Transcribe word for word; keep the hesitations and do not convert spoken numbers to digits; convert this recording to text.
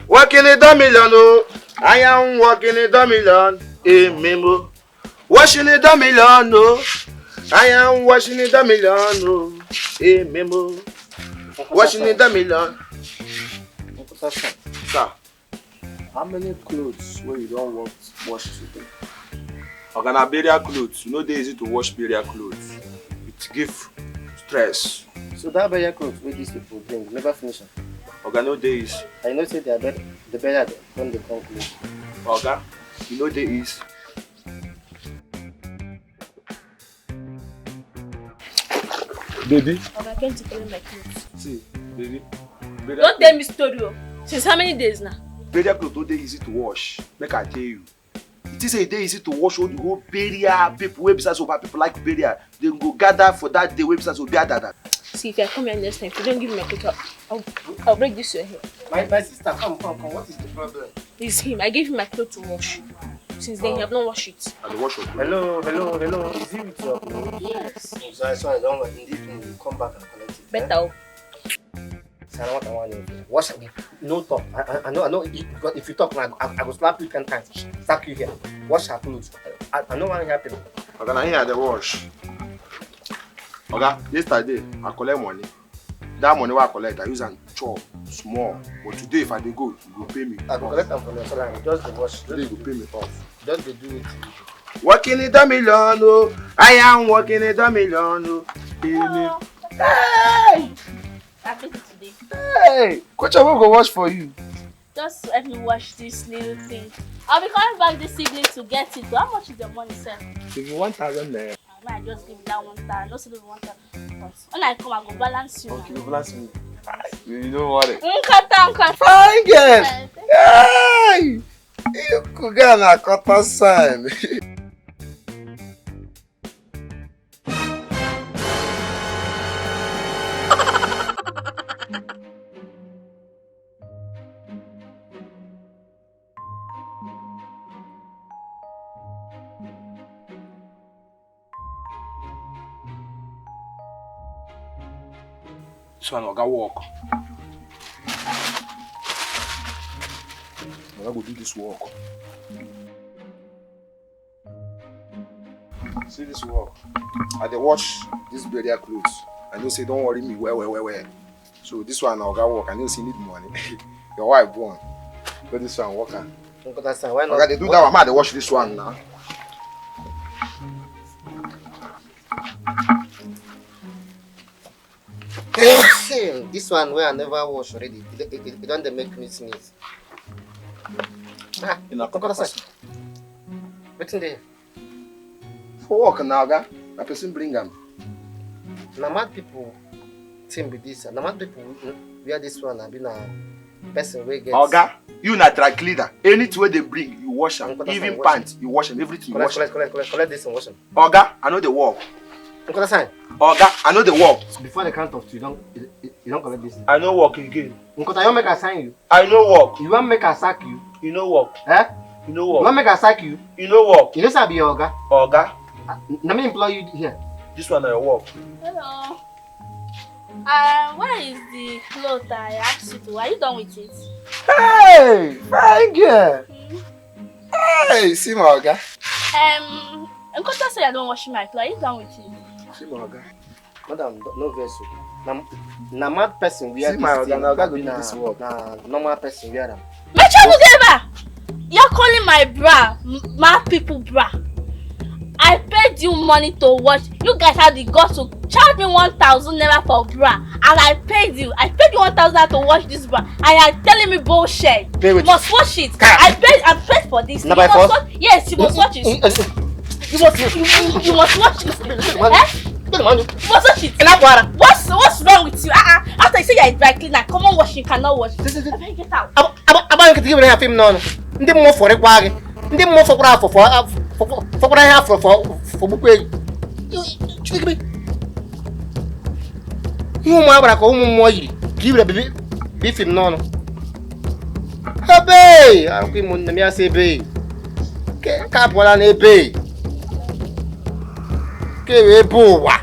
Working a damn million, oh. I am working a damn million. A memo. Washing a damn million, oh. I am washing a damn million, oh. A memo. Washing a damn million. Uncle Sasha, sir, how many clothes wey you don wa- wash today? Oga, na burial clothes. You know dey easy to wash burial clothes. It give stress. So that burial clothes wey these people bring never finish am? Oga, no dey easy. I know say their bed, the burial don dey come close. Oga, you know dey easy. Baby. Oga, came to collect my clothes. See, baby. Don't tell me story, oh. Since how many days now? Burial clothes no dey easy to wash. Make I tell you. You think say e dey easy to wash all the whole burial people wey be say so bad people like burial? Dem go gather for that day wey be say so burial dada. See, if I come here next time, if you don't give me my clothes, I'll, I'll, I'll break this your hair. My, my sister, come, come, come. What is the problem? It's him. I gave him my clothes to wash. Since then, he have not washed it. I dey wash your clothes. Hello, hello, hello. Is he with your clothes? Yes. Oh, sorry, sorry, I don't want. Indeed, you come back and collect it. Better, eh? Oh. Say, I don't want, I want it. Wash it. No talk. I, I, I know, I know. If, because if you talk now, I, I go slap you ten times. Sack you here. Wash her clothes. I, I know what happened. Oga, na here I dey wash. Oga, yesterday, I collect money. That money wey I collect, I use am chop small. But today, if I dey go, you go pay me. I go collect am from your salary. Just dey wash. Today, you go pay me off. Just dey do it. Working in the million, oh. I am working in the million, oh. Pay me. Hey! Happy today. Hey! Coach, I go wash for you. Just help me wash this little thing. I'll be coming back this evening to get it. How much is your money, sir? Give you one thousand naira. Ah, I just give you that one thousand. Just give me one thousand. When I come, I go balance you. Okay, you balance me. Ah, you, you don't worry. Nkata, nkata. Fine girl. Eh, thank you. Hey! You could get a quarter sign. So na oga work. Oga go do this work. See this work. I dey wash this burial clothes. I know say don't worry me well, well, well, well. So this one na oga work. I know say you need money. Your wife born. So this one work am. Uncle Hassan, why not? Oga, dey do that one. Ma, dey wash this one now. This one wey I never wash already, e, e, e don dey make me sneeze. Ah, you know, Uncle Hassan. Wetin dey? For work na, oga. Na person bring am. Na mad people thing be this. Na mad people wear this one, abi na person wey get. Oga, you na dry cleaner. Anything wey dem bring, you wash am. Even pants, you wash am. Everything you wash am. Collect, collect, collect, collect this and wash am. Oga, I no dey work. Uncle Hassan. Oga, I no dey work. Before the count of two, you don, you, you, you don collect this thing. I no work again. Uncle, you make I sign you. I no work. You wan make I sack you? You no work. Eh? You no work. You wan make I sack you? You no work. You know say I be your oga. Oga. Ah, na me employ you here. This one na your work. Hello. Uh, where is the cloth I asked you to? Are you done with it? Hey, fine girl. Hmm? Hey, see my oga. Um, Nkota say I don't wash my clothes. Are you done with it? See my oga. Madam, no, no vex o. Na, na mad person wear this thing. See my oga, na oga go do this work. Na normal person wear am. Mecha Mudeva! You're calling my bra, m- mad people bra. I paid you money to wash. You guys have the guts to charge me one thousand naira for bra. And I paid you. I paid you one thousand naira to wash this bra. And you're telling me bullshit. Pay with. You must wash it. Kai. I paid, I paid for this. Na by force? Wash, yes, you must wash it. You must, you, you, you must wash it. Eh? You must wash it. What's, what's wrong with you? Uh-uh. After you say you're a dry cleaner, come on, wash, you cannot wash. Abeg, get out. Aba aba nke tigibere ya film n'ọnụ. Ndị mmụọ fọrọ kwa gị. Ndị mmụọ fọkwara afọ fọ fọkwara ya afọ fọ fọ gbukwe. Ihe ụmụ agbara ka ụmụ mmụọ yiri ka ibere bibi bi film n'ọnụ. Ebe! Akwụ ụmụnne m ya sị ebe. Ke ka apụọla n'ebe. Ke wee bụ ụwa.